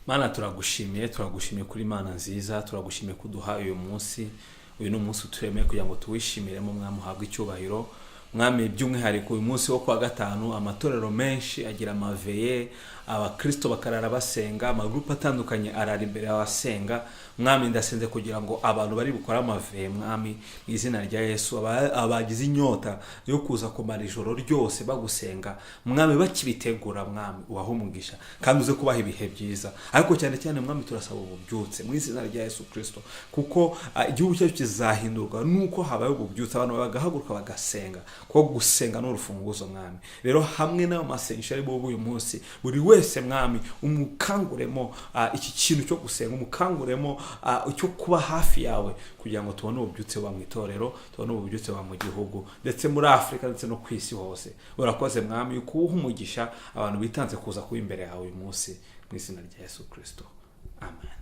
Mana, turagushimiye, turagushimiye kuri Mana nziza, turagushimiye kuduha uyu munsi. Uyu ni umunsi uturemeye kugira ngo tuwishimiremo. Mwami, uhabwe icyubahiro. Mwami, by'umwihariko uyu munsi wo kuwa gatanu, amatorero menshi agira amaveillées, abakristo bakarara basenga, amagurupe atandukanye arara imbere y'abasenga. Mwami, ndasenze kugira ngo abantu bari bukore amaveillées, Mwami, mu izina rya Yesu, abagize inyota yo kuza kumara ijoro ryose bagusenga, Mwami, bakibitegura, Mwami, ubahe umugisha kandi uze kubaha ibihe byiza. Ariko cyane cyane, Mwami, turasaba ububyutse mu izina rya Yesu Kirisito, kuko igihugu cyacu kizahindurwa nuko habaye ububyutse, abantu bagahaguruka bagasenga, kuko gusenga ni urufunguzo. Mwami, rero hamwe n'ayo masengesho ari bube uyu munsi, buri wese, Mwami, umukanguremo iki kintu cyo gusenga, umukanguremo cyo kuba hafi yawe, kugira ngo tubone ububyutse buba mu itorero, tubone ububyutse buba mu gihugu, ndetse muri Afurika, ndetse no ku isi hose. Urakoze, Mwami, kuwuha umugisha abantu bitanze kuza kuba imbere yawe uyu munsi, mu izina rya Yesu Kirisito, amen.